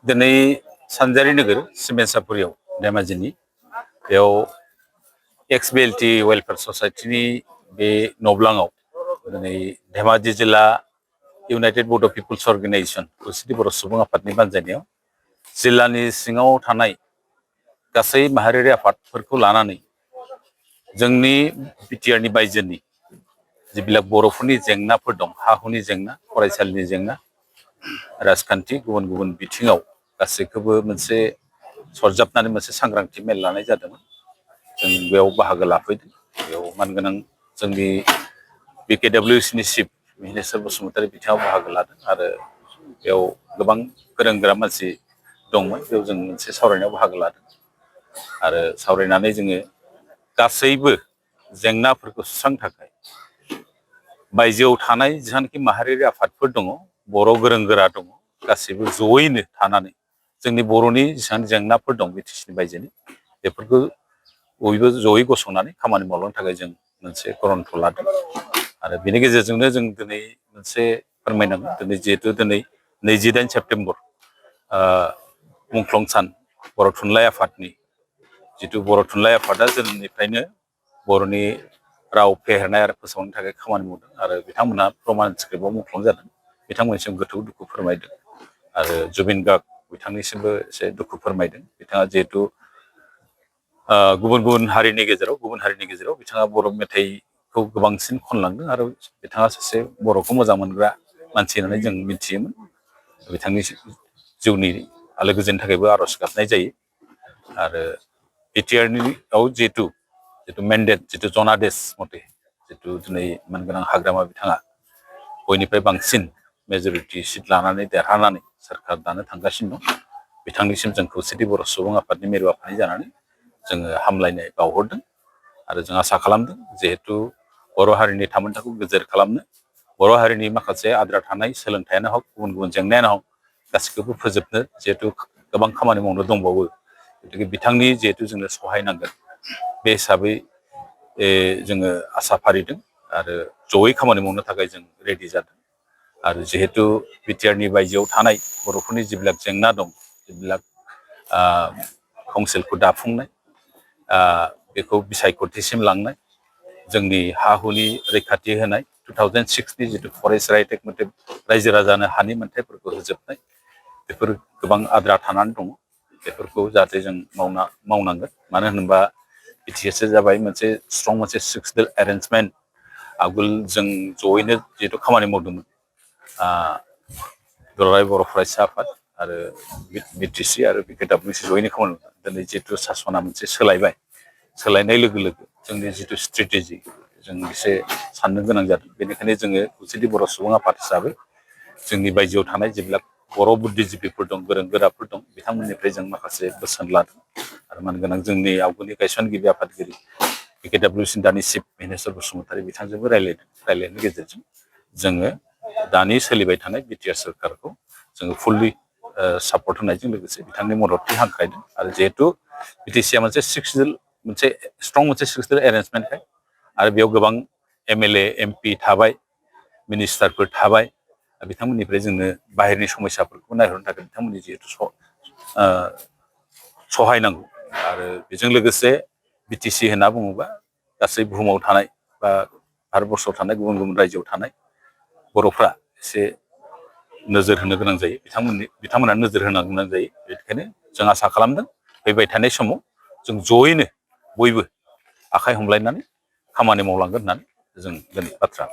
दिनै सानजारि नोगोर सिमेन्सापुरियाव धेमाजिनि बेयाव एक्स-BLT वेलफेयार ससाइटिनि बे नब्लाङाव दिनै धेमाजि जिल्ला इउनाइटेड बड' पिपल्स अर्गेनाइजेसन खौसेथि बर' सुबुं आफादनि बानजायनायाव जिल्लानि सिङाव थानाय गासै माहारियारि आफादफोरखौ लानानै जोंनि बिटिआरनि बायजोनि जिबिलाक बर'फोरनि जेंनाफोर दं, हा-हुनि जेंना, फरायसालिनि जेंना, राजखान्थि गुबुन गुबुन बिथिङाव गासैखौबो मोनसे सरजाबनानै मोनसे सांग्रांथि मेल लानाय जादोंमोन। जों बेयाव बाहागो लाफैदों। बेयाव मानगोनां जोंनि BKWCनि चिफ मिहिनेश्वर बसुमतारी बिथाङा बाहागो लादों आरो बेयाव गोबां गोरों गोरा मानसि दंमोन। बेयाव जों मोनसे सावरायनायाव बाहागो लादों आरो सावरायनानै जोङो गासैबो जेंनाफोरखौ सुस्रांनो थाखाय बायजोआव थानाय जेसांखि माहारियारि आफादफोर दङ, बर' गोरों गोरा दङ, गासैबो जयैनो थानानै जोंनि बर'नि जेसेबां जेंनाफोर दं बिटिसिनि बायजोनि बेफोरखौ बयबो जयै गसंनानै खामानि मावलांनो थाखाय जों मोनसे गरन्थ लादों आरो बेनि गेजेरजोंनो जों दिनै मोनसे फोरमायनांगोन। दिनै जिहेथु दिनै 28 सेप्तेम्बर मुंख्लं सान बर' थुनलाइ आफादनि जिथु बर' थुनलाइ आफादा जोनोमनिफ्रायनो बर'नि राव फेहेरनाय आरो फोसावनो थाखाय खामानि मावदों आरो बिथांमोना प्रमाण स्क्रिप्टआव मुंख्लं जादों। बिथांमोननिसिम गोथौ दुखु फोरमायदों आरो जुबिन गार्ग बिथांनिसिमबो एसे दुखु फोरमायदों। बिथाङा जिहेथु गुबुन गुबुन हारिनि गेजेराव बिथाङा बर' मेथाइखौ गोबांसिन खनलांदों आरो बिथाङा सासे बर'खौ मोजां मोनग्रा मानसि होननानै जों मिथियोमोन। बिथांनि जिउनि आलो गोजोननि थाखायबो आर'ज गाबनाय जायो आरो बिटिआरनियाव जिथु मेन्डेट जिथु जनादेश मथे जिथु दिनै मानगोनां हाग्रामा बिथाङा बयनिफ्राय बांसिन मेजरिटि सिट लानानै देरहानानै सोरखार दानो थांगासिनो दं। बिथांनिसिम जों खौसेथि बर' सुबुं आफादनि मिरु आफादनि जानानै जोङो हामलायनाय बावहरदों आरो जों आसा खालामदों जिहेथु बर' हारिनि थामोनथाखौ गोजोर खालामनो, बर' हारिनि माखासे आद्रा थानाय सोलोंथाइयानो हक, गुबुन गुबुन जेंनायानो हक, गासिखौबो फोजोबनो जिहेथु गोबां खामानि मावनो दंबावो। गतिके बिथांनि जिहेथु जोंनो सहाय नांगोन बे हिसाबै जोङो आसा फारिदों आरो जयै खामानि मावनो थाखाय जों रेडि जादों आरो जिहेतु बिटिआरनि बायजोआव थानाय बर'फोरनि जिबिलाक जेंना दं, जिबिलाक काउन्सिलखौ दाफुंनाय, बेखौ बिसायख'थिसिम लांनाय, जोंनि हा-हुनि रैखाथि होनाय, 2006नि जिथु फरेस्ट राइट एक्ट मथे रायजो राजानो हानि मोनथायफोरखौ होजोबनाय, बेफोर गोबां आद्रा थानानै दङ। बेफोरखौ जाहाथे जों मावनांगोन। मानो होनोबा बिटिएसआ जाबाय मोनसे स्ट्रं मोनसे सिक्स-लेभेल एरेन्जमेन्ट। आगोल जों जयैनो जिहेतु खामानि मावदोंमोन दुलाराय बर' फरायसा आफाद आरो बिटिसि आरो BKWC जयैनो खामानि मावदों। दिनै जिहेतु सासना मोनसे सोलायनाय लोगो लोगो जोंनि जिथु स्ट्रेटेजि जों एसे साननो गोनां जादों। बेनिखायनो जोङो खौसेथि बर' सुबुं आफाद हिसाबै जोंनि बायजोआव थानाय जेब्ला बर' बुद्धिजिबिफोर दं, गोरों गोराफोर दं, बिथांमोननिफ्राय जों माखासे बोसोन लादों आरो मानगोनां जोंनि आवगोलनि गायसनगिरि आफादगिरि BKWCनि दानि चिफ मिहिनेश्वर बसुमतारी बिथांजोंबो रायलायनायनि गेजेरजों जोङो दानि सोलिबाय थानाय बिटिआर सोरखारखौ जोङो फुल्लि सापर्ट होनायजों लोगोसे बिथांनि मददथि हांख्रायदों आरो जिहेतु बिटिसिआ मोनसे स्ट्रं मोनसे सिक्स-लेभेल एरेन्जमेन्टखाय आरो बेयाव गोबां MLA, MP थाबाय, मिनिस्टारफोर थाबाय, बिथांमोननिफ्राय जोंनो बाहेरनि समस्याफोरखौ नायहरनो थाखाय बिथांमोननि जिहेतु सहाय नांगौ आरो बेजों लोगोसे बिटिसि होनना बुङोबा गासै बुहुमाव थानाय बा भारतबर्सआव थानाय गुबुन गुबुन रायजोआव थानाय बर'फ्रा एसे नोजोर होनो गोनां जायो। बिथांमोना नोजोर होनो गोनां जायो। बेनिखायनो जों आसा खालामदों फैबाय थानाय समाव जों जयैनो बयबो आखाइ हमलायनानै खामानि मावलांगोन होननानै जों दिनै बाथ्रा